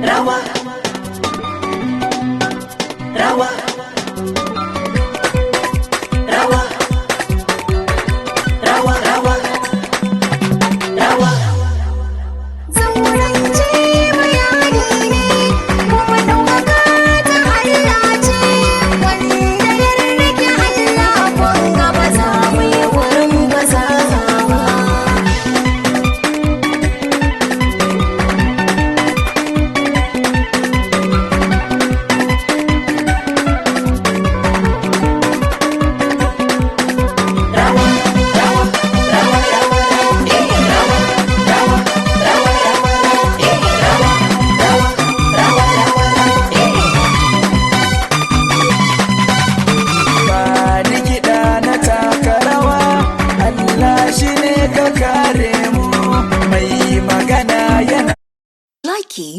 Rawa, rawa, rawa, rawa, rawa, rawa. Zaurance bayani ne, kuma ɗaukaka ta Allah ce, wanda ya rike Allah kun ga ba za mu yi wurin gazawa ba. Rawa, rawa, rawa, rawa, eh, rawa, rawa, rawa, rawa, eh, rawa, rawa, rawa, rawa, eh. Ba ni kiɗa na taka rawa, Allah shi ne ka kare mu, mai magana yana Likey.